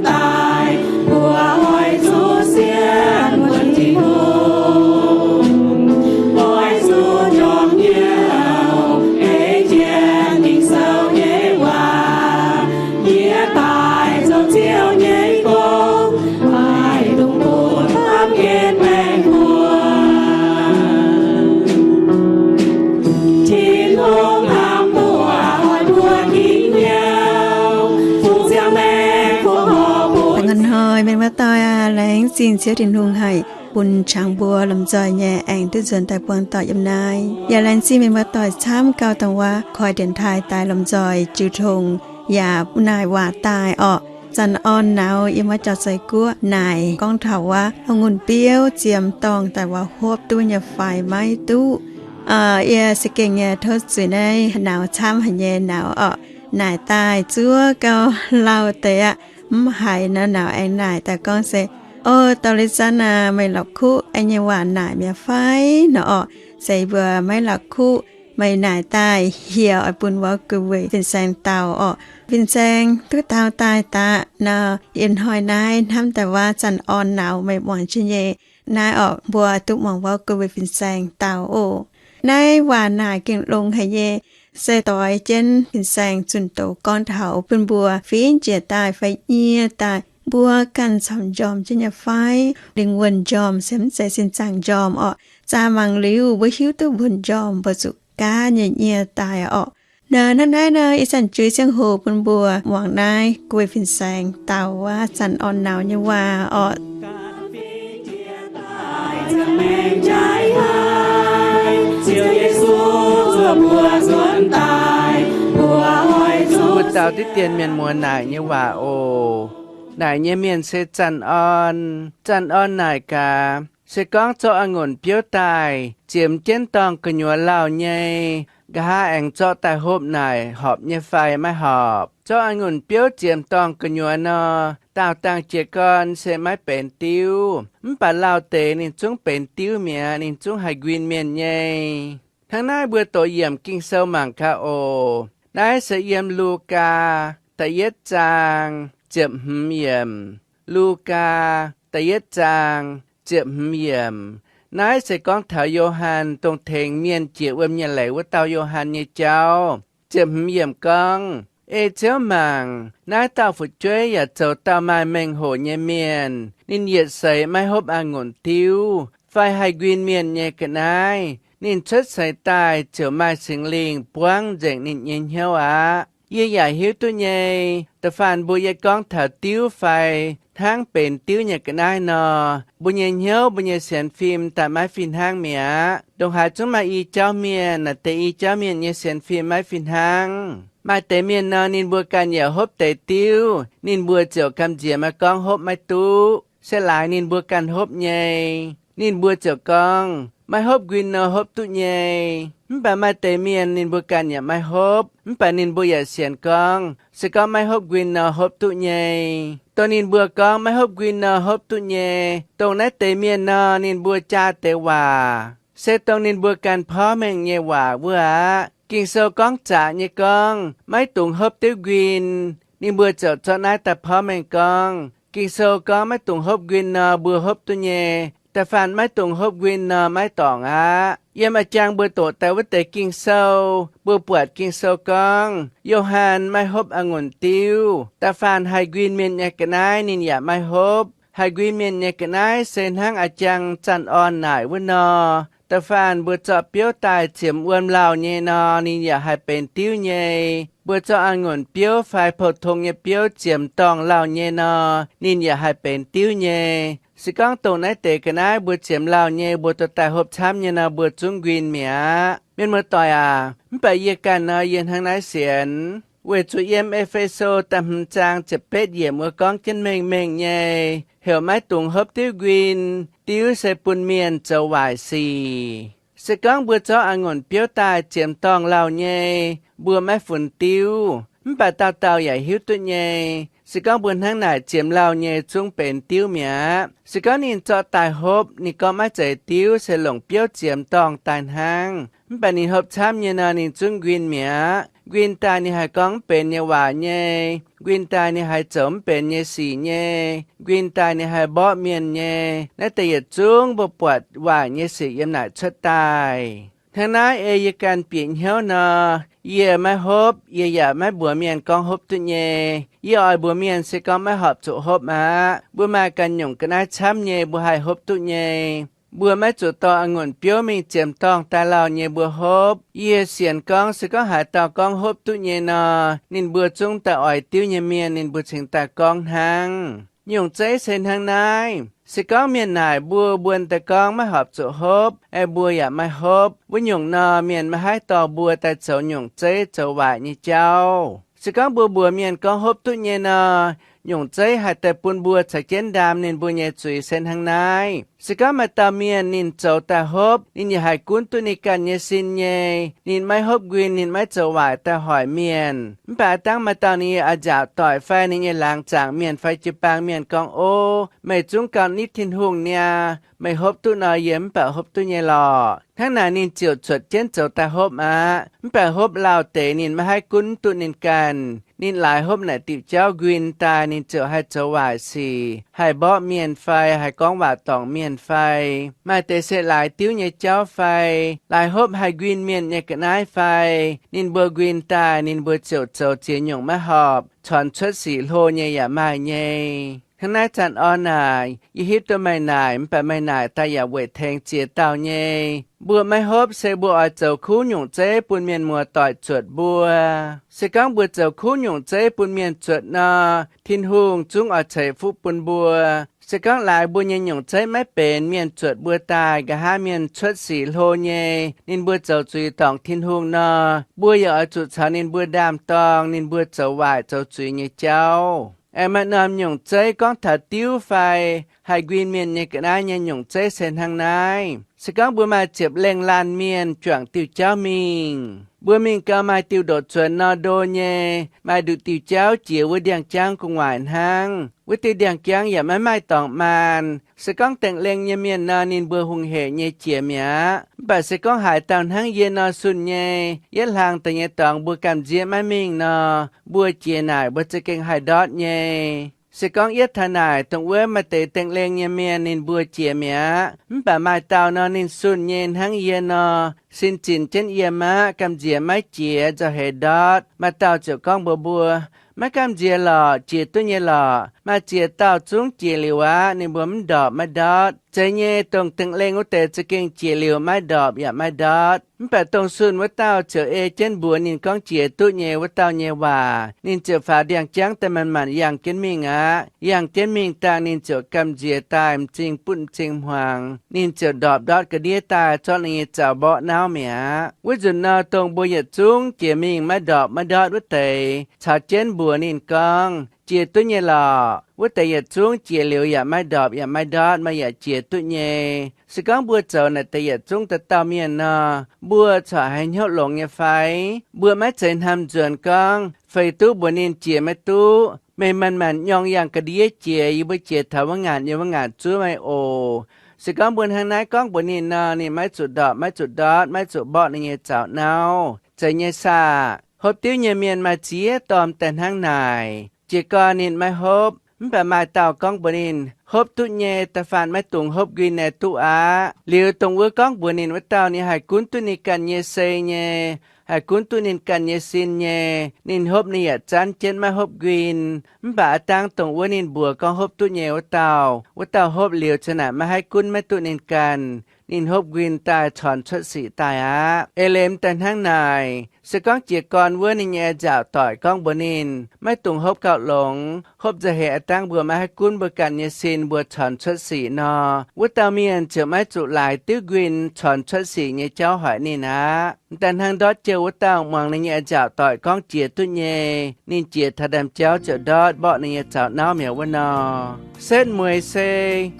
daaih, mbuo oix zuqc sienx wuonx Tin-Hungh, oix zuqc jorm hnyouv ei jienv Ging-Sou nyei waac, yie daaih zoux Ziouv nyei gong, maiv dungx bun baamh gen maengh mbuo. Tin-Hungh hnamv mbuo, oix mbuo ginv hnyouv, fungx ziangh maengc, fungx horpc bun. Da'nqorngv hnoi mienh muoz-doic aac, laengz zingh Ziouv Tin-Hungh haih bun qangx mbuo lomh nzoih nyei aengx duqv nzuonx daaih buangh doic yiem naaiv. Yaac laengz zingh mienh muoz-doic camv gauh dongh wuov koi dienx taaih daaih lomh nzoih jiu tong yaac naaic waac daaih orqc. Zanc orn nauz yiem wuov Jauv-Zei Guoqv naaic gorngv taux wuov a'ngunc biouv ziemx dorngh daaih waac hopv duqv nyei fai maiv duqv. Yie se gengh nyei tov zuiz naaiv nauz camv haic nyei nauz orqc. Naaic daaih zuov gauh lauh deix aqv, mv haiz nor nauz aengx naaic daaih gorngv se, O, dorh li zanv aac, meih la'kuqv aengx nyei waac naaic mi'aqv fai nor orqc. Se mbuo maiv la'kuqv, meih naaic daaih hieh oix bun wuov gu'wuic fin-saeng dau orqc. Fin-saeng duqv dau daaih daqv nor, ih hnoi naaiv hnamv daaih wuov zanc orn nauz meih muangx jienv nyei naaiv orqc, mbuo duqv muangx wuov gu'wuic fin-saeng dau oc. Naaiv waac naaic gengh longx haic nyei, se doix jienv fin-saeng zunh doz gorngv taux bun mbuo finv jiex daaih fai nyie daaih, mbuo ganh camv njormh jienv nyei fai. Lingh wuonh njormh se mv zeiz sin zaangc njormh orqc. Zaah mangc liuz mbuo hiuv duqv mbuo njormh, mbuo zuqc gaav nyei nyie daaih orqc. Nor hnangv naaiv nor, ih zanc juix ziangh hoc bun mbuo muangx naaiv gu'wuic fin-saeng dau wuov zanc orn nauz nyei waac orqc. Mbuo dauh diqv dien mienh muoz naaic nyei waac oc. Naaic nyei mienh se zanc orn. Zanc orn naaic gaax, se gorngv zorqv a'ngunc biouv daaih ziemx jienv dorngh gu'nyuoz lauh nyei, nqa'haav aengx zorqv daaih hopv naaic horpc nyei fai maiv horpc. Zorqv a'ngunc biouv ziemx dorngh gu'nyuoz nor, daauh dangh jiez gorn se maiv benx diuv, mv baac lauh deix ninh zungv benx diuv mi'aqv, ninh zungv haih nquin mienh nyei. Hnangv naaiv mbuo doqc yiemc Ging-Sou mangc gaax oc. Naaiv se yiem Lugaa da'yietv zaang ziepc hmz yiemc. Lugaa da'yietv zaang ziepc hmz yiemc. Naaiv se gorngv taux Yo^han, dongh tengx mienh jiex wuom nyei leiz wuov dauh Yo^han nyei jauv. Ziepc hmz yiemc gorngv, Ei Ziouv mangc, naaiv dauh fu'jueiv yaac zoux dauh maaih mengh hoc nyei mienh. Ninh yietc seix maiv hopv a'ngunc diuv fai haih nquin mienh nyei ga'naaiv. Ninh cuotv seix daaih ziouc maaih Singx Lingh buangv nzengc ninh nyei hnyouv aqv. Yie yaac hiuv duqv nyei, da'faanh mbuo yietv gorngv taux diuv fai hnangv benx diuv nyei ga'naaiv nor, mbuo nyei hnyouv, mbuo nyei sienx fim daaih maiv fih hnangv mi'aqv. Ndongc haaix zungv maaih i jauv mienh, naaic deix i jauv mienh nyei sienx fim maiv fih hnangv. Maaih deix mienh nor, ninh mbuo ganh yaac hopv deix diuv, ninh mbuo ziouc gamh nziex maiv gorngv hopv maiv duqv, se laaix ninh mbuo ganh hopv nyei. Ninh mbuo ziouc gorngv, Maiv hopv nquin nor hopv duqv nyei. Mv baac maaih deix mienh ninh mbuo ganh yaac maiv hopv, mv baac ninh mbuo yaac sienx gorngv, se gorngv maiv hopv nquin nor hopv duqv nyei. Dongh ninh mbuo gorngv maiv hopv nquin nor hopv duqv nyei, dongh naaiv deix mienh nor, ninh mbuo jaa deix waac se dongh ninh mbuo ganh porv mengh nyei waac wuov aqv. Ging-Sou gorngv zaqc nyei gorngv, Maiv dungx hopv diuv nquin. Ninh mbuo ziouc zorqv naaiv daaih porv mengh gorngv, Ging-Sou gorngv maiv dungx hopv nquin nor, mbuo hopv duqv nyei. Da'faanh maiv dungx hopv nquin nor, maiv dorngc aqv. Yiem a'jang mbuo doqc daaih wuov deix Ging-Sou, mbuo buatc Ging-Sou gorngv Yo^han maiv hopv a'ngunc diuv. Da'faanh haih nquin mienh nyei ga'naaiv ninh yaac maiv hopv. Haih nquin mienh nyei ga'naaiv se hnangv a'jang zanc orn naaic wuov nor. Da'faanh mbuo zorqv biouv daaih ziemx wuom lauh nyei nor, ninh yaac haih benx diuv nyei. Mbuo zorqv a'ngunc biouv fai pou-tong nyei biouv ziemx dorngh lauh nyei nor, ninh yaac haih benx diuv nyei. Se gorngv dongh naaiv deix ga'naaiv mbuo ziemx lauh nyei, mbuo dorh daaih hopv camv nyei nor, mbuo zungv nquin mi'aqv. Mienh muoz-doic aac, mv baac yie ganh nor, yie hnangv naaiv sienx, weic zuqc yiem E^fe^so da'hmz zaang ziepc betv yiemc wuov gorngv jienv mengh mengh nyei, heuc maiv dungx hopv diuv nquin. Diuv se bun mienh zoux waaic sic. Se gorngv mbuo zorqv a'ngunc biouv daaih ziemx dorngh lauh nyei, mbuo maiv funx diuv. Mv baac dauh dauh yaac hiuv duqv nyei, Se gorngv mbuo hnangv naaic ziemx lauh nyei zungv benx diuv mi'aqv. Se gorngv ninh zorqv daaih hopv, ninh gorngv maiv zeiz diuv, se longc biouv ziemx dorngh daaih hnangv. Mv baac ninh hopv camv nyei nor, ninh zungv nquin mi'aqv. Nquin daaih ninh haih gorngv mv benx nyei waac nyei. Nquin daaih ninh haih zoux mv benx nyei sic nyei. Nquin daaih ninh haih mborqv mienh nyei. Naaiv deix yietc zungv mbuo buatc waaic nyei sic yiem naaic cuotv daaih. Hnangv naaiv ei yie ganh bieqc hnyouv nor, yie maiv hopv, yie yaac maiv mbuox mienh gorngv hopv duqv nyei. Yie oix mbuox mienh se gorngv maiv horpc zuqc hopv aqv. Mbuo maaih ganh nyungc ga'naaiv camv nyei mbuo haih hopv duqv nyei. Mbuo maiv zuqc dorh a'ngunc biouv mingh ziemx dorngh daaih lauh nyei mbuo hopv. Yie sienx gorngv se gorngv haaix dauh gorngv hopv duqv nyei nor, ninh mbuo zungv daaih oix diuv nyei mienh ninh mbuo cingx daaih gorngv hnangv. Nyungc zeiv se hnangv naaiv. Se gorngv mienh naaic mbuo, mbuo daaih gorngv maiv horpc zuqc hopv, aeqv, mbuo yaac maiv hopv, wuov nyungc nor mienh maiv haih dorh mbuo daaih zoux nyungc zeiv zoux waaic nyei jauv. Se gorngv mbuo mbuox mienh gorngv hopv duqv nyei nor, nyungc zeiv haih daaih bun mbuo caux jienv ndaam ninh mbuo nyei zuiz se hnangv naaiv. Se gorngv maaih dauh mienh ninh zoux daaih hopv, ninh yaac haih gunv duqv ninh ganh nyei sin nyei. Ninh maiv hopv nquin, ninh maiv zoux waaic daaih hoic mienh. Mv baac aav dangv maaih dauh ninh nyei a'nziaauc doic fai ninh nyei laangz zaangc mienh fai jiu-baang mienh gorngv, Ov, meih zungv gauh nitv Tin-Hungh niaa. Meih hopv duqv nor, yie mv baac hopv duqv nyei lorqc. Hnangv naaic ninh ziouc cuotv jienv zoux daaih hopv aqv. Mv baac hopv lauh deix ninh maiv haih gunv duqv ninh ganh. Ninh laaix hopv naaic diuc jauv nquin daaih, ninh ziouc haih zoux waaic sic, haih mborqv mienh fai haih gorngv waac dorngc mienh fai, maaih deix se laaix diuv nyei jauv fai, laaix hopv haih nquin mienh nyei ga'naaiv fai, ninh mbuo nquin daaih ninh mbuo ziouc zoux ziex nyungc maiv horpc, corc cuotv sic hlo nyei yaac maaih nyei. Hnangv naaiv zanc orn naaic, yie hiuv duqv meih naaic, mv baac meih naaic daaih yaac weic tengx ziex dauh nyei. Mbuo maiv hopv se mbuo oix zoux kuv nyungc zeiv bun mienh muoz-doic zuotc mbuo. Se gorngv mbuo zoux kuv nyungc zeiv bun mienh zuotc nor, Tin-Hungh zungv oix ceix fuqv bun mbuo. Se gorngv laaix mbuo nyei nyungc zeiv maiv benx, mienh zuotc mbuo daaih, nqa'haav mienh cuotv sic hlo nyei, ninh mbuo zoux zuiz dorngc Tin-Hungh nor, mbuo yaac oix zuqc caux ninh mbuo ndaam-dorng ninh mbuo zoux waaic zoux zuiz nyei jauv. Aengx maaih norm nyungc zeiv gorngv taux diuv fai haih nquin mienh nyei ga'naaiv nyei nyungc zeiv se hnangv naaiv. Se gorngv mbuo maaih ziepc lengh laanh mienh juangc diuh jauv mingh, mbuo mingh gau maaih diuh ndoqc zuonx nor ndo nyei, maaih nduqc diuh jauv jiex wuov ndiangx-jangv gu'nguaaic hnangv. Wuov diuh ndiangx-jangv yaac maiv maaih dorngx maan. Se gorngv dengh lengh nyei mienh nor, ninh mbuo hungh hec nyei jiex mi'aqv. Mv baac se gorngv haaix dauh hnangv yie nor sunh nyei, yietv hlaang deix nyei dorngx mbuo gamh nziev maiv mingh nor, mbuo jiex naaic mbuo za'gengh haih ndortv nyei. Se gorngv yietv taux naaic dongh wuov maaih deix dengh lengh nyei mienh ninh mbuo jiex mi'aqv. Mv baac maaih dauh nor ninh sunh nyei hnangv yie nor, sin zinc jienv yiem aqv, gamh nziex maiv jiex, nzauh heix ndortv. Maaih dauh ziouc gorngv mbuox mbuo, Maiv gamh nziex lorqc, jiex duqv nyei lorqc. Maaih ziex dauh zungv jiex liuz aqv, ninh mbuo mv ndorpc maiv ndortv. Zeiz nyei, dongh dengh lengh wuov deix za'gengh jiex liuz maiv ndorpc yaac maiv ndortv. Mv baac dongh sunh wuov dauh ziouc ei jienv mbuox ninh gorngv jiex duqv nyei wuov dauh nyei waac. Ninh ziouc faaux ndiangx-jangv daaih manc-manc yangh jienv mingh aqv. Yangh jienv mingh dangh ninh ziouc gamh nziex daaih m'zing butv m'zing hmuangx. Ninh ziouc ndorpc ndortv ga'ndiev daaih zorqv ninh nyei zaux mborqv nauv mi'aqv. Wuov nzunc nor, dongh mbuo yietc zungv jiex mingh maiv ndorpc maiv ndortv wuov deix caux jienv mbuox ninh gorngv, Jiex duqv nyei lorqc. Wuov deix yietc zungv jiex liuz yaac maiv ndorpc yaac maiv ndortv, maaih yaac jiex duqv nyei. Se gorngv mbuo zoux naaic deix yietc zungv dauh dauh mienh nor, mbuo corc haiz hnyouv longx nyei fai? Mbuo maiv zeiz hnamv nzuonx gorngv, Feix duqv mbuox ninh jiex maiv duqv. Meih manc-manc nyorng yangh ga'ndiev jiex, yie mbuo jiex taux wuov ngaanc nyei wuov ngaanc zuov meih oc. Se gorngv mbuo hnangv naaiv gorngv mbuox ninh nor, ninh maiv zuqc ndorpc, maiv zuqc ndortv, maiv zuqc mborqv ninh nyei zaux nauv. Zeiz nyei saah? Hopv diuv nyei mienh maaih ziex dorn daaih hnangv naaic. Jiez gorn ninh maiv hopv, mv baac maaih dauh gorngv mbuox ninh, Hopv duqv nyei, da'faanh maiv dungx hopv nquin naaic duqv aqv. Liuz dongh wuov gorngv mbuox ninh wuov dauh, ninh haih gunv duqv ninh ganh nyei sei nyei, haih gunv duqv ninh ganh nyei sin nyei. Ninh hopv ninh yaac zanv jienv maiv hopv nquin. Mv baac aav dangv dongh wuov ninh mbuox gorngv hopv duqv nyei wuov dauh, wuov dauh hopv liuz ziouc naaic maiv haih gunv maiv duqv ninh ganh. Ninh hopv nquin daaih corc cuotv sic daaih aqv. Eix leiz daaih hnangv naaic, se gorngv jiez gorn wuov ninh nyei nziaauc doic gorngv mbuox ninh, Maiv dungx hopv gauh longx. Hopv nzauh heix aav dangv mbuo maiv haih gunv mbuo ganh nyei sin mbuo corc cuotv sic nor, wuov dauh mienh ziouc maiv zuqc laaix diuv nquin corc cuotv sic nyei jauv hoic ninh aqv. Daaih hnangv ndortv jienv wuov dauh muangx ninh nyei nziaauc doic gorngv jiex duqv nyei, ninh jiex taux ndaamv-jauv ziouc ndortv mborqv ninh nyei zaux nauv mi'aqv wuov nor. Setv mueiz se,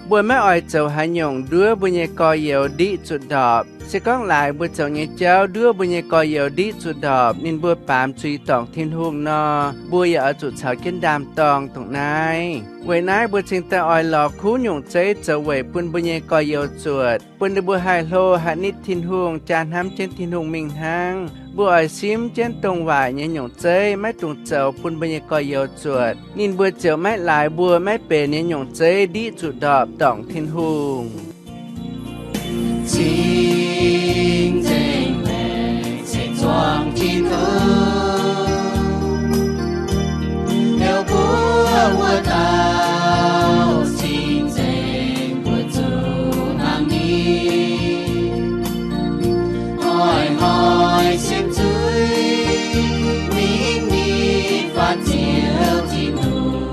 mbuo maiv oix zoux haaix nyungc nduov mbuo nyei gorx-youz ndiqv zuqc ndorpc. Se gorngv laaix mbuo zoux nyei jauv nduov mbuo nyei gorx-youz ndiqv zuqc ndorpc, ninh mbuo baamz zuiz dorngc Tin-Hungh nor, mbuo yaac oix zuqc caux jienv ndaam-dorng dongh naaiv. Weic naaiv mbuo cingx daaih oix lorz kuv nyungc zeiv zoux weic bun mbuo nyei gorx-youz zuotc, bun ninh mbuo haih hlo haih nitv Tin-Hungh, jaa hnamv jienv Tin-Hungh mingh hnangv. Mbuo oix simv jienv dongh waaic nyei nyungc zeiv maiv dungx zoux bun mbuo nyei gorx-youz zuotc, ninh mbuo ziouc maiv laaix mbuo maiv benx nyei nyungc zeiv ndiqv zuqc ndorpc dorngc Tin-Hungh. Cing-nzengc maengc se zuangx Tin-Hungh, heuc mbuo wuov dauh cing-nzengc mbuo zuqc hnangv ni. Hnoi-hnoi siemv zuiz mingh ni, faatv Ziouv Tin-Hungh,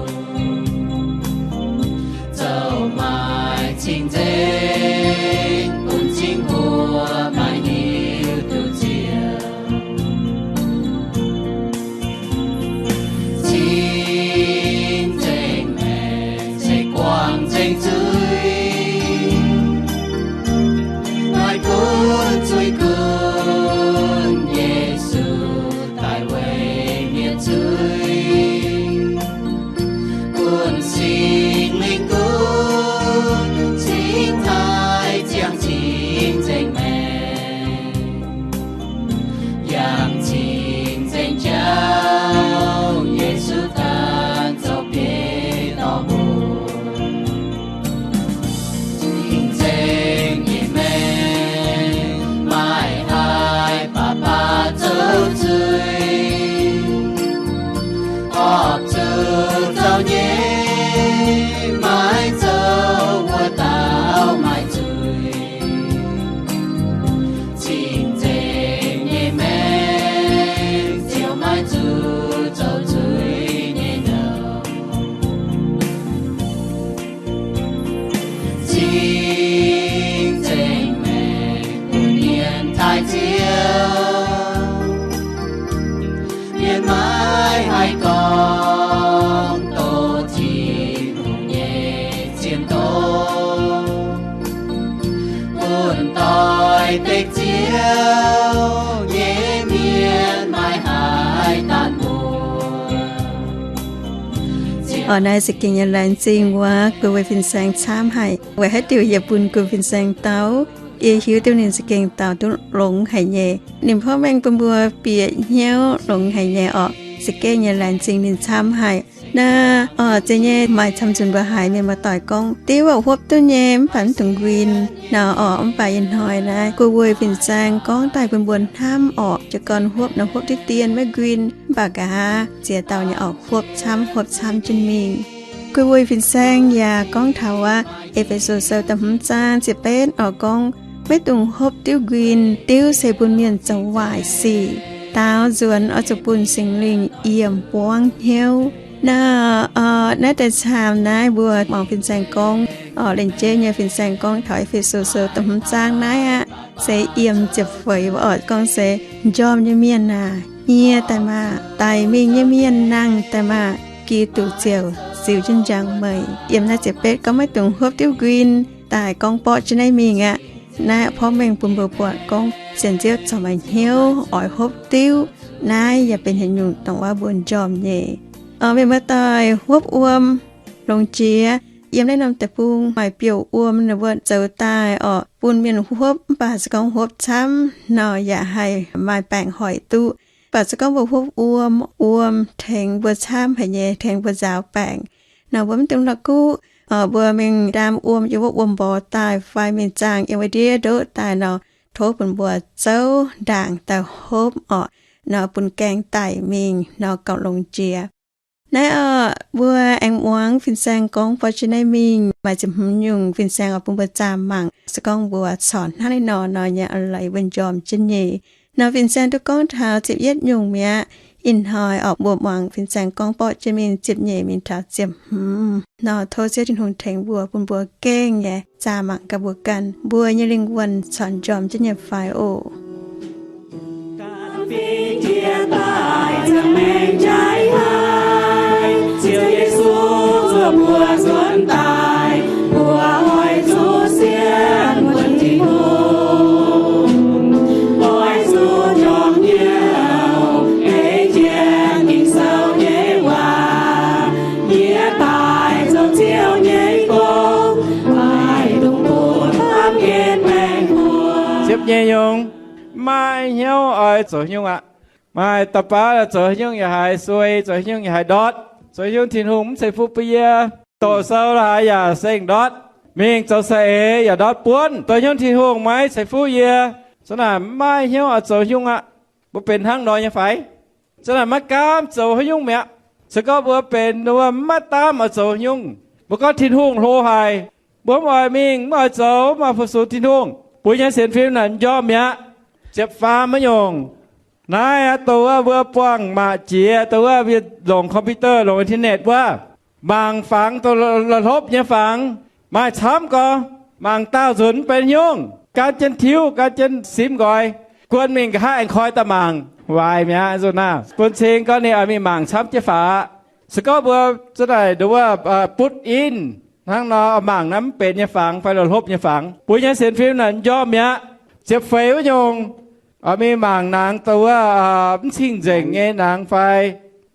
zoux maaih cing-nzengc bun cing mbuo maaih hiuv duqv Ziouv. Cing-nzengc maengc se guangc nzengc zuiz, maaih gunv zuiz gunv, Yesu daaih weic mienh zuiz. Bun Singx Lingh gunv cingx taaih ziangh cing-nzengc maengc, yangh cing-nzengc jauv, Yesu ganh zoux biei dorh mbuo. Cing-nzengc nyei maengc maaih haaix baac baac zoux zuiz, horpc zuqc zoux nyei, maiv zoux wuov dauh maaih zuiz. Cing-nzengc nyei maengc ziouc maiv zuqc zoux zuiz nyei nouh. Cing-nzengc maengc bun mienh taaih Ziouv, mienh maiv haih gorngv doz Tin-Hungh nyei zien doz, bun doix-dekc Ziouv nyei mienh maiv haih daanh mbuo. Oc, naaiv za'gengh nyei laengz zingh wuov guv weic fin-saeng camv haic. Weic haaix diuc yie bun guv fin-saeng dau? Yie hiuv duqv ninh za'gengh dau duqv longx haic nyei. Ninh porv mengh bun mbuo bieqc hnyouv longx haic nyei oc. Za'gengh nyei laengz zingh ninh camv haic. Naaiv oc, zeiz nyei maaih camv nzunc mbuo haiz mienh muoz-doic gorngv diuv oc huopv duqv nyei mv baac mv dungx nquin nor oc. Mv baac ih hnoi naaiv guv weic fin-saeng gorngv daaih bun mbuo hnamv oc, jiez gorn huopv nor huopv diqv dien maiv nquin, mv baac nqa'haav ziex dauh nyei oc huopv camv, huopv camv jienv mingh. Guv weic fin-saeng yaac gorngv taux wuov E^fe^so Sou da'hmz zaang ziepc betv oc gorngv, maiv dungx hopv diuv nquin. Diuv se bun mienh zoux waaic sic. Daaux nzuonx oix zuqc bun Singx Lingh yiemc buangv hnyouv. Naaiv, naaiv deix camv naaiv mbuo muangx fin-saeng gorngv oc, lengc jeiv nyei fin-saeng gorngv taux E^fe^so Sou da'hmz zaang naaiv aqv, se yiem ziepc feix oc gorngv se, njormh nyei mienh aac, hnie daaih maah! Daic mingh nyei mienh nangh daaih maah! Giduc ziouc ziux jienv njang meih. Yiem naaiv ziepc betv gorngv maiv dungx hopv diuv nquin. Daaih gorngv borqv jienv naaiv mingh aqv. Naaiv porv mengh bun mbuo buatc gorngv sienx Ziouv corc maaih hnyouv oix hopv diuv. Naaiv yaac benx haaix nyungc dongh wuov mbuo njormh nyei. Mienh muoz-doic, huopv wuom longx jiex. Yiem naaiv norm deic-bung maaih biouv wuom ninh mbuo zoux daaih oc bun mienh huopv, mv baac se gorngv huopv camv nor yaac haih maaih baengc hoic duqv. Mv baac se gorngv mbuo huopv wuom, wuom tengx mbuo camv haic nyei, tengx mbuo nzaaux baengc nor, mbuo mv dungx la'kuqv. Mbuo mingh ndaam wuom yiem wuov wuom mborx daaih fai mingh zaangh yiem wuov ndiev ndoqv daaih nor, tov bun mbuo zouv ndaangc daaih hopv oc, nor bun gaengh daic mingh nor gauh longx jiex. Naaiv oc, mbuo aengx muangx fin-saeng gorngv borqv jienv naaiv mingh maaih ziepc hmz nyungc fin-saeng oix bun mbuo zaah mangc. Se gorngv mbuo corc hnangv naaiv nor nor nyei a'leiz mbuo njormh jienv nyei. Nor fin-saeng duqv gorngv taux ziepc yietv nyungc mi'aqv. Ih hnoi oc mbuo muangx fin-saeng gorngv borqv jienv mingh ziepc nyeic mingh taux ziepc hmz nor, tov Ziouv Tin-Hungh tengx mbuo bun mbuo gengh nyei zaah mangc gaax mbuo ganh, mbuo nyei lingh wuonh corc njormh jienv nyei fai oc. nyei nyungc, maiv maaih hnyouv oix zoux nyungc aqv. Maaih dauh baav zoux nyungc yaac haiz suei, zoux nyungc yaac haiz ndortv, zoux nyungc Tin-Hungh mv ceix fuqv bun yie. Doqc sou la'haaix yaac seng ndortv, mingh zoux saeng-eix yaac ndortv buonv, zoux nyungc Tin-Hungh maiv ceix fuqv yie. Zanc naaic maiv maaih hnyouv oix zoux nyungc aqv. Mbuo benx hnangv nor nyei fai? Zanc naaic maiv gaamv zoux haaix nyungc mi'aqv. Se gorngv mbuo benx mbuo maiv daamv oix zoux nyungc, mbuo gorngv Tin-Hungh hlo haic, mbuo mv oix mingh, mv oix zoux, mv oix fu-sux Tin-Hungh, mbuo nyei sienx fim naaic njormh mi'aqv. Ziepc faam maiv nyungc. Naaiv aqv, dongh wuov mbuo buangh maac jiex, dongh wuov mbuo longc computer, longc internet wuov, mangc fangx dongh la'hlopv nyei fangx, maaih camv gorx. Mangc daauh nzunc mv benx nyungc, gan jienv tiuv, gan jienv simv nqoi, guon mingh nqa'haav aengx koi daaih mangc. Waaic mi'aqv nzunc naaiv. Bun cing gorngv ninh oix mingh mangc camv jienv faaux aqv. Se gorngv mbuo zanc naaic nduov butv in hnangv nor, mangc naaiv mv benx nyei fangx fai la'hlopv nyei fangx, mbuo nyei sienx fim naaic njormh mi'aqv. Ziepc feix wuov nyungc, oix mingh mangc nangx dongh wuov mv cing-nzengc nyei nangx fai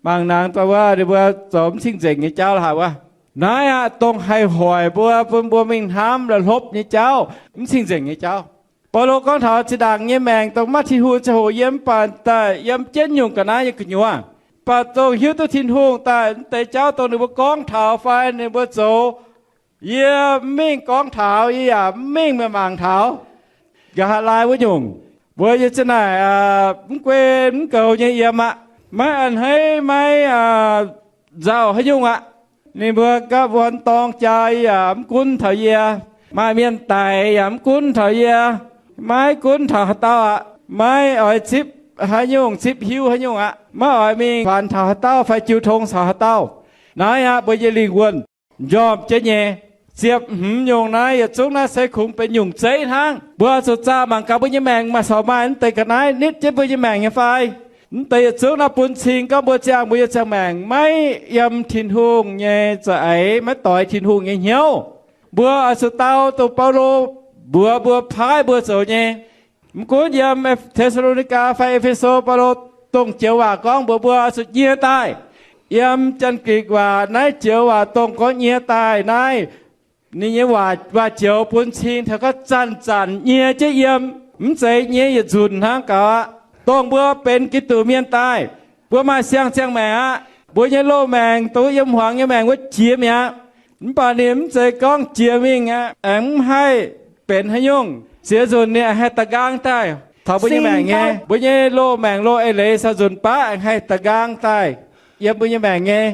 mangc nangx dongh wuov ninh mbuo zoux mv cing-nzengc nyei jauv la'haaix wuov. Naaiv aqv, dongh haih hoic mbuo, bun mbuo mingh hnamv la'hlopv nyei jauv, mv cing-nzengc nyei jauv. Baulo gorngv taux zinh ndaangc nyei maengc dongh maiv maaih Tin-Hungh ziangh hoc yiem, mv baac daaih yiem jienv nyungc ga'naaiv nyei gu'nyuoz, mv baac dongh hiuv duqv Tin-Hungh daaih, mv deix jauv dongh ninh mbuo gorngv taux fai ninh mbuo zoux, yie mv mingh gorngv taux, yie yaac mv mingh mangc taux. Nqa'haav laai wuov nyungc, mbuo yie zanc naaic mv guei mv goux nyei yiem aqv. Maiv a'hneiv, maiv nzauh haaix nyungc aqv. Ninh mbuo gapv wuonx dorng jaa yaac mv gunv taux yie. Maaih mienh daic yaac mv gunv taux yie. Maiv gunv taux haaix dauh aqv. Maiv oix zipv haaix nyungc, zipv hiuv haaix nyungc aqv. Maiv oix mingh kuaanx taux haaix dauh fai jiu tong caux haaix dauh. Naaiv aqv, mbuo nyei lingh wuonh njormh jienv nyei. Ziepc hmz nyungc naaiv yietc zungv naaiv se kungx benx nyungc zeiv hnangv. Mbuo zuqc zaah mangc gaax mbuo nyei maengc maaih caux maaih mv deix ga'naaiv nitv jienv mbuo nyei maengc nyei fai. Mv deix yietc zungv naaiv bun cing gorngv mbuo ziangh, mbuo nyei ziangh maengc maiv yiem Tin-Hungh nyei za'eix, maiv doix Tin-Hungh nyei hnyouv. Mbuo oix zuqc dau dongh Baulo mbuox mbuo, paaiv mbuo zoux nyei. Mv gunv yiem Te^saa^lo^ni^gaa fai E^fe^so, Baulo dongh joux waac gorngv mbuox mbuo oix zuqc nyie daaih. Yiem Janx-Gikc waac naaiv joux waac dongh gorngv nyie daaih naaiv, ninh nyei waac, waac-joux bun cing taux gorngv zanc-zanc nyie jienv yiem, mv zeiz nyie yietc nzunc hnangv gaux aqv. Dongh mbuo benx Giduc mienh daaih, mbuo maaih siang-ziangh maengc aqv. Mbuo nyei loz-maengc dongh yiem hmuangx nyei maengc wuov jiex mi'aqv. Mv baac ninh mv zeiz gorngv jiex mingh aqv, aengx mv haih benx haaix nyungc. Ziex nzunc ninh haih da'nqaang daaih taux mbuo nyei maengc nyei. Mbuo nyei loz-maengc loz eix leiz caux nzunc baav aengx haih da'nqaang daaih yiem mbuo nyei maengc nyei.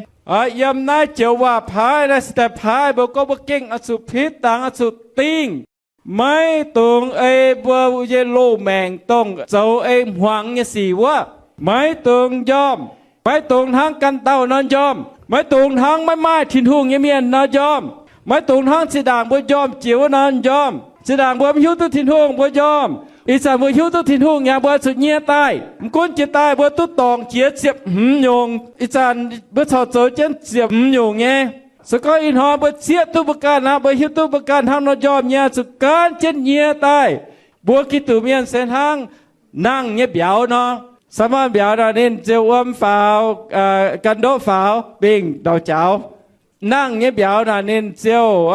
Yiem naaiv joux waac paaiv naaiv se daaih paaiv mbuo gorngv mbuo gengh oix zuqc pitv dangx, oix zuqc dingh. Maiv dungx ei mbuo nyei loz-maengc dongh zoux ei hmuangx nyei sic wuov. Maiv dungx njormh. Maiv dungx hnangv ganh dauh nor njormh. Maiv dungx hnangv maiv maaih Tin-Hungh nyei mienh nor njormh. Maiv dungx hnangv zinh ndaangc mbuo njormh jiex wuov nor njormh. Zinh ndaangc mbuo mv hiuv duqv Tin-Hungh mbuo njormh. Ih zanc mbuo hiuv duqv Tin-Hungh nyei, mbuo zuqc nyie daaih. Mv gunv jiex daaih mbuo duqv dorngc jiex ziepc hmz nyungc, ih zanc mbuo corc zoux jienv ziepc hmz nyungc nyei. Se gorngv ih hnoi mbuo zieqv duqv mbuo ganh aqv, mbuo hiuv duqv mbuo ganh hnangv nor njormh nyei, zuqc gaanv jienv nyie daaih. Mbuo Giduc mienh se hnangv nangh nyei mbiauz nor. Samv mbiauz naaic ninh ziouc wuom faaux, gan ndoqv faaux mingh ndau jaux. Nangh nyei mbiauz naaic ninh ziouc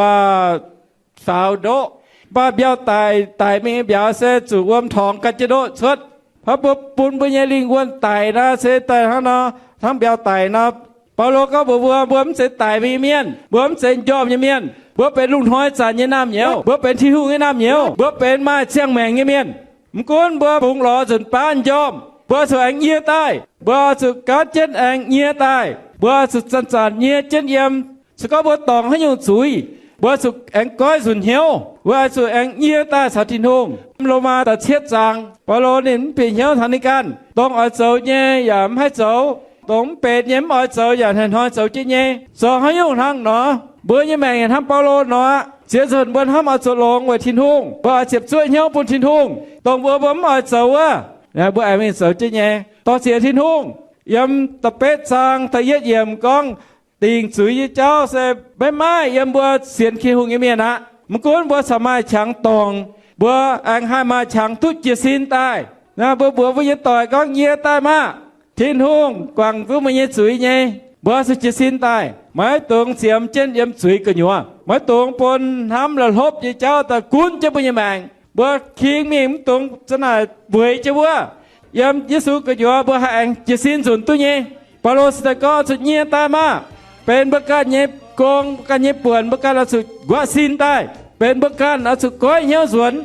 faaux ndoqv. Mv baac mbiauz daic, daic mingh nyei mbiauz se zuqc wuom torngx gan jienv ndoqv cuotv. Hnangv mbuo bun mbuo nyei lingh wuonh daic nor se daaih hnangv nor, hnangv mbiauz daic nor. Baulo gorngv mbuox mbuo, mbuo mv zeiz daic mingh nyei mienh, mbuo mv zeiz njormh nyei mienh, mbuo benx lungh hnoi zanc nyei naamh nyouz, mbuo benx Tin-Hungh nyei naamh nyouz, mbuo benx maaih ziangh maengc nyei mienh. Mv gunv mbuo bungx lorz nzunc baav njormh, mbuo zuqc aengx nyie daaih. Mbuo zuqc gaanv jienv aengx nyie daaih. Mbuo zuqc zanc-zanc nyie jienv yiem. Se gorngv mbuo dorngc haaix nyungc zuiz, mbuo zuqc aengx goiv nzunc hnyouv. Mbuo oix zuqc aengx nyie daaih caux Tin-Hungh. Lomaa da'cietv zaang, Baulo ninh mv bieqc hnyouv taux ninh ganh, dongh oix zoux nyei yaac mv haih zoux, dongh mv benx nyei mv oix zoux yaac hnoi-hnoi zoux jienv nyei. Zoux haaix nyungc hnangv nor, mbuo nyei maengc yaac hnangv Baulo nor aqv. Ziex nzunc mbuo hnamv oix zoux longx weic Tin-Hungh, mbuo oix ziepc zuoqv hnyouv bun Tin-Hungh. Dongh mbuo, mbuo mv oix zoux wuov, mbuo aengx mingh zoux jienv nyei. Dorh ziex Tin-Hungh, yiem da'betv zaang da'yietv yiemc gorngv, dingc zuiz nyei jauv se maiv maaih yiem mbuo sienx Tin-Hungh nyei mienh aqv. Mv gunv mbuo corc maaih qangx dorngc, mbuo aengx haih maaih qangx duqv jiez sin daaih. Naaiv mbuo mbuox mbuo nyei doic gorngv, nyie daaih maah! Tin-Hungh guangc duqv meih nyei zuiz nyei. Mbuo zuqc jiez sin daaih, maiv dungx ziemx jienv yiem zuiz gu'nyuoz. Maiv dungx bun hnamv la'hlopv nyei jauv daaih gunv jienv mbuo nyei maengc. Mbuo king mingh mv dungx za'naaic weic jienv wuov. Yiem Yesu gu'nyuoz mbuo haih aengx jiez sin nzunc duqv nyei. Baulo se daaih gorngv zuqc nyie daaih maah! Benx mbuo ganh nyei gong, mbuo ganh nyei buonc, mbuo ganh oix zuqc nquaqv sin daaih. Benx mbuo ganh oix zuqc goiv hnyouv nzuonx.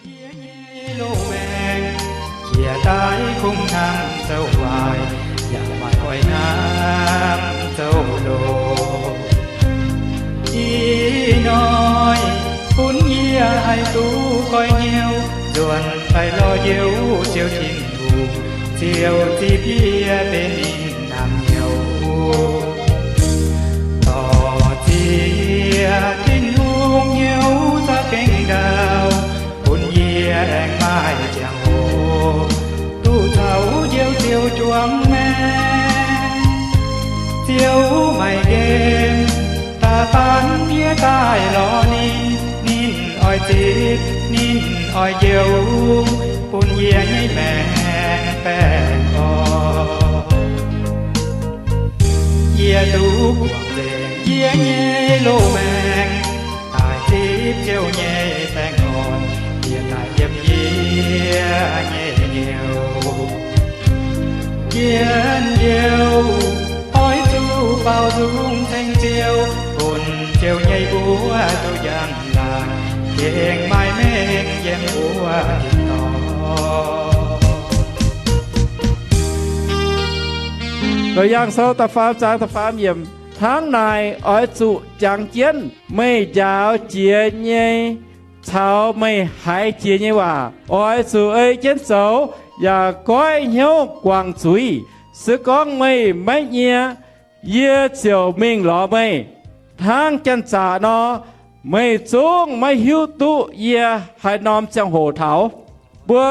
Yie nyei loz-maengx qiex daaih kungx hnamv zouv waaic, yaac maaih oix hnamv zouv loz. Ih hnoi bun yie haih duqv goiv hnyouv nzuonx daaih lorz Ziouv, Ziouv Tin-Hungh, Ziouv zipv yie benx ninh naamh nyouz. Dorh ziex Tin-Hungh hnyouv za'gengh ndaauv, bun yie aengx maaih ziangh hoc duqv caux Ziouv Ziouv juangc maengh. Ziouv maaih nqemh daaih bun yie daaih lorz ninh, ninh oix zipv, ninh oix njoux, bun yie nyei maengc baengh orn. Yie duqv buangh nzengc yie nyei loz-maengc daaih zipv Ziouv nyei baengh orn, yie daaih yiem yie nyei hnyouv. Njien-youh oix zuqc baaux nzung ceng Ziouv, bun Ziouv nyei mbuox duqv njang-laangc, gengh maaih mengh yiem mbuo tin-dorngh. Loz-Yaangh Sou da'faam zaang da'faam yiemc. Hnangv naaic oix zuqc jangx jienv meih njaaux jiex nyei caux meih haiz jiex nyei waac. Oix zuqc ei jienv zoux, yaac goiv hnyouv guangc zuiz. Se gorngv meih maiv nyie, yie ziouc mingh lorz meih hnangv janx-zaqc nor. Meih zungv maiv hiuv duqv yie haaix norm ziangh hoc taux. Mbuo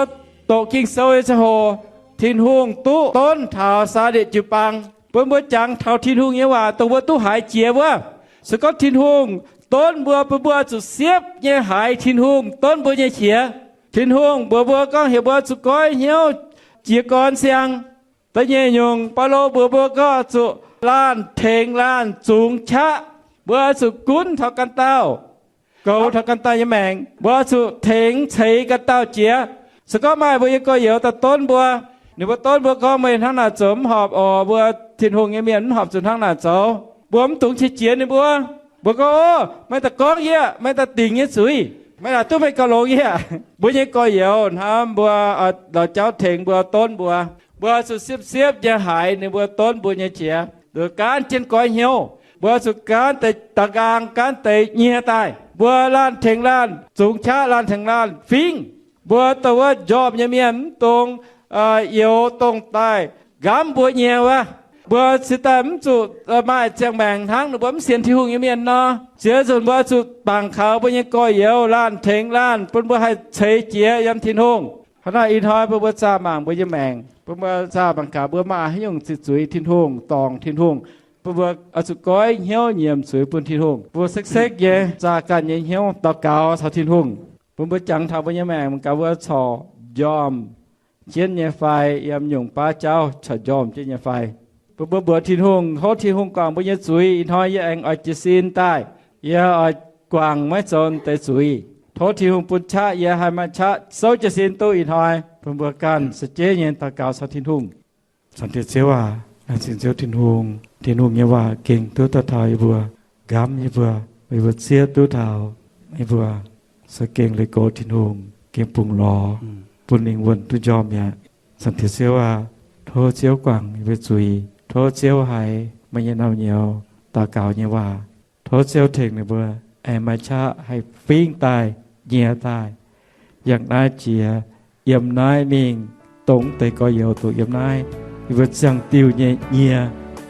doqc Ging-Sou nyei ziangh hoc, Tin-Hungh duqv donv taux Saa^ndie jiu-baang bun mbuo jangx taux Tin-Hungh nyei waac dongh mbuo duqv haiz jiex wuov. Se gorngv Tin-Hungh donv mbuo, bun mbuo zuqc siepv nyei haiz Tin-Hungh donv mbuo nyei qiex. Tin-Hungh mbuox mbuo gorngv heuc mbuo zuqc goiv hnyouv jiez gorn siang. Da'nyeic nyungc, Baulo mbuox mbuo gorngv zuqc laanh tengx laanh zungx qaqv. Mbuo zuqc gunv taux ganh dauh, goux taux ganh dauh nyei maengc. Mbuo zuqc tengx ceix ganh dauh jiex. Se gorngv maaih mbuo nyei gorx-youz daaih donv mbuo, ninh mbuo donv mbuo gorngv, meih hnangv naaic zoux mv horpc oc. Mbuo Tin-Hungh nyei mienh mv horpc zuqc hnangv naaic zoux. Mbuo mv dungx qiex jiez ninh mbuo. Mbuo gorngv, Ov, meih daaih gorngv yie, meih daaih dingc nyei zuiz, meih laaic duqv meih gauh longx yie aqv. Mbuo nyei gorx-youz hnamv mbuo, lorz jauv tengx mbuo, donv mbuo. Mbuo zuqc siepv-siepv nyei haiz ninh mbuo donv mbuo nyei qiex, zuqc gaanv jienv goiv hnyouv. Mbuo zuqc gaanv deix da'nqaang, gaanv deix nyie daaih. Mbuo laanh tengx laanh zungx qaqv, laanh tengx laanh fingv. Mbuo dongh wuov njormh nyei mienh mv dungx youx dongh daaih nqamv mbuo nyie wuov. Mbuo cingx daaih mv zuqc maaih ziangh maengc hnangv ninh mbuo mv sienx Tin-Hungh nyei mienh nor. Ziex nzunc mbuo zuqc bangc kaux mbuo nyei gorx-youz laanh tengx laanh bun mbuo haih ceix jiez yiem Tin-Hungh. Hnangv naaic ih hnoi bun mbuo zaah mangc mbuo nyei maengc, bun mbuo zaah mangc gaax mbuo maaih haaix nyungc ziqc zuiz Tin-Hungh, dorngc Tin-Hungh, bun mbuo oix zuqc goiv hnyouv nyiemc zuiz bun Tin-Hungh. Mbuo sekv-sekv nyei zaah ganh nyei hnyouv daux gaux caux Tin-Hungh, bun mbuo jangx taux mbuo nyei maengc mangc gaax mbuo corc njormh jienv nyei fai, yiem nyungc baav jauv corc njormh jienv nyei fai. Bun mbuo mbuox Tin-Hungh, tov Tin-Hungh guangc mbuo nyei zuiz. Ih hnoi yie aengx oix jiez sin daaih, yie oix guangc maiv zoux deix zuiz. Tov Tin-Hungh bun qaqv yie haih maaih qaqv souv jiez sin duqv ih hnoi, bun mbuo ganh se jeiv nyei daux gaux caux Tin-Hungh. Zaangc Diex Ziouv aac, laengz zingh Ziouv Tin-Hungh. Tin-Hungh nyei waac gengh duqv daaih taux yie mbuo, nqamv yie mbuo, yie mbuo zieqv duqv taux yie mbuo za'gengh leih gox Tin-Hungh, gengh bungx lorz bun lingh wuonh duqv njormh mi'aqv. Zaangc Diex Ziouv aac, tov Ziouv guangc yie mbuo zuiz. Tov Ziouv haiz meih nyei naamh nyouz daux gaux nyei waac. Tov Ziouv tengx ninh mbuo aengx maaih qaqv haih fingv daaih, nyie daaih, yangh naaiv jiex, yiem naaiv mingh, dongh deix gorx-youz doqc yiem naaiv, yie mbuo ziangh diuh nyei nyie,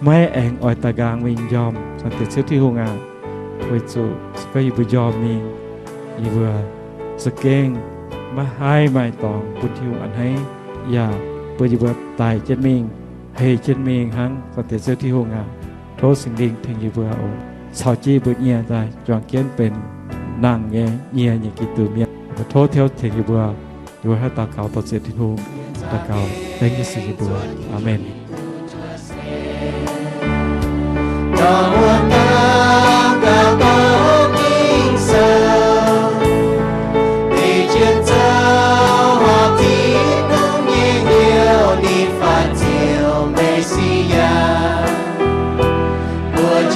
maiv aengx oix daaih nqaang mingh njormh. Zaangc Diex Ziouv Tin-Hungh aac, weic zuqc se gorngv yie mbuo njormh mingh, yie mbuo za'gengh maiv haih maaih dorngx bun Tin-Hungh a'hneiv, yaac bun yie mbuo daic jienv mingh, heh jienv mingh hnangv. Zaangc Diex Ziouv Tin-Hungh aac, tov Singx Lingh tengx yie mbuo oc, caux jienv yie mbuo nyie daaih juangc jienv benx nangh nyei nyie nyei Giduc mienh. Tov Ziouv tengx yie mbuo, yie mbuo haih daux gaux dorh ziec Tin-Hungh, daux gaux dengv jienv Singx yie mbuo. Aamen.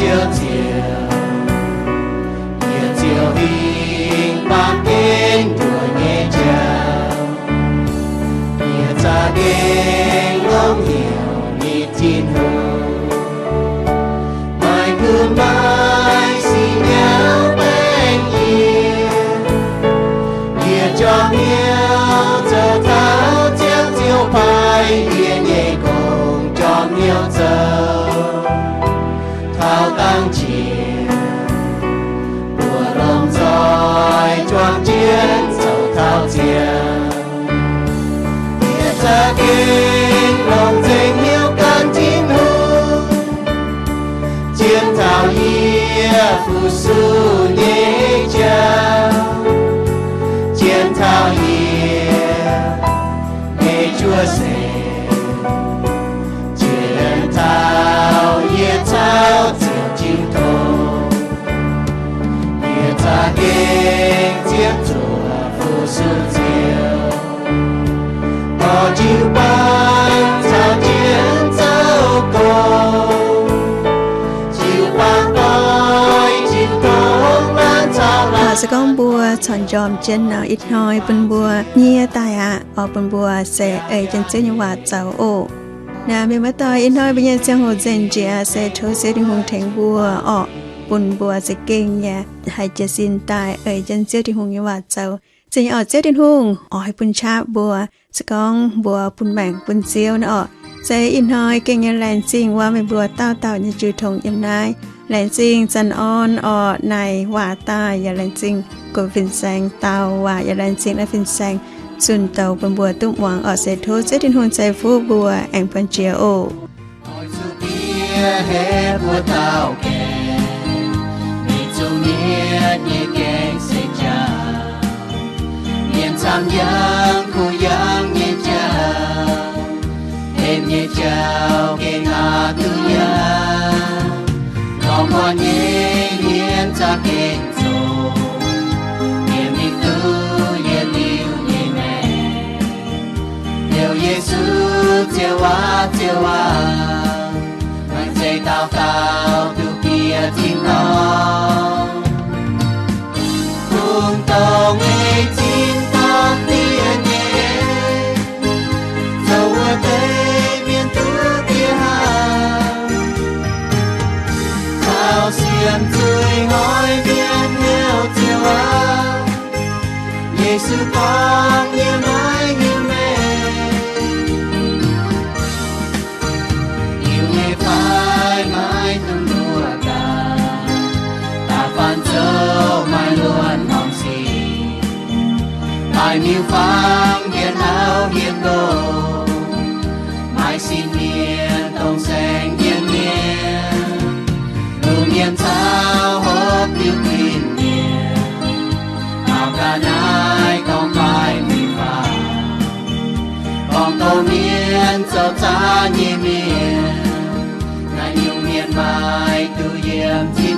Ziouv, yie ziouc hingh baamh gen nduov nyei jauv. Yie za'gengh longc hnyouv nitv Tin-Hungh, maaih gux maaih sic nyauv baengh yie. Yie jorm hnyouv zoux taux Ziouv, Ziouv paaiv yie nyei gong jorm hnyouv zoux taux dangh jiex, mbuo lomh nzoih juangc jienv zoux taux ziangh. Yie za'gengh longc nzengc hnyouv gan Tin-Hungh, zien taux yie fu-sux nyei jauv, zien taux yie nyei juov seix, zien taux yie caux Ziouv jiu tong. Yie za'gengh ziepc zuoqc fu-sux Ziouv, dorh jiu bang caux jienv zoux gong, jiu bang doix, jiu tong laanh caux laanh. Se gorngv mbuo corc njormh jienv nor, ih hnoi bun mbuo nyie daaih aqv, oix bun mbuo se ei jienv Ziouv nyei waac zoux oc. Naaiv mienh muoz-doic, ih hnoi mbuo nyei ziangh hoc nzengc njiec, se tov Ziouv Tin-Hungh tengx mbuo orqc, bun mbuo za'gengh yaac haih jiez sin daaih ei jienv Ziouv Tin-Hungh nyei waac zoux. Zinh orqc, Ziouv Tin-Hungh oix bun qaqv mbuo, se gorngv mbuo bun maengc bun Ziouv nor orqc. Se ih hnoi gengh nyei laengz zingh wuov meih mbuo dauh dauh nyei jiu tong yiem naaiv. Laengz zingh Zanh Orn orqc, naaic waac daaih. Yaac laengz zingh Guoqv Fin-Saeng dau waac. Yaac laengz zingh naaiv Fin-Saeng zunh douz bun mbuo duqv muangx orqc. Se tov Ziouv Tin-Hungh ceix fuqv mbuo aengx buangh jiex oc. Oix zuqc bieqc heh mbuo dauh gaengh, mingh zuqc mietc nyei gaengh se jauv. Mienh camv yangh kuh yangh nyei jauv, hepc nyei jauv gengh aqc duqv yangh. Lorz muonc nyei mienh za'gengh zoqc, mienh mingh duqv yietc liuz nyei maengc. Heuc Yesu, Ziouv aac, Ziouv aac, maaih zeiz dauh dauh duqv bieqc tin-dorngh. Kungx dongh ei tin-dorngh diev nyei, zoux wuov deix mienh duqv diev hnangv. Taux sienx zuiz hnoi mienh heuc Ziouv aac, Yesu gorngv, yie maiv hiuv meih. Hiuv meih fai maiv dungx luoqc daaih, da'faanh zoux maaih luoqc norm sic, maaih miuc-fangx hietc hlauv hietc ndoh, maaih sin mienh dongh saeng jienv mienh, lungh mienh caux hopv diuh tin-mienh. Taux ga'naaiv gorngv maaih miuc-fangx, gorngv douz mienh zoux zaanv nyei mienh, naaiv nyungc mienh maaih duqv yiem tin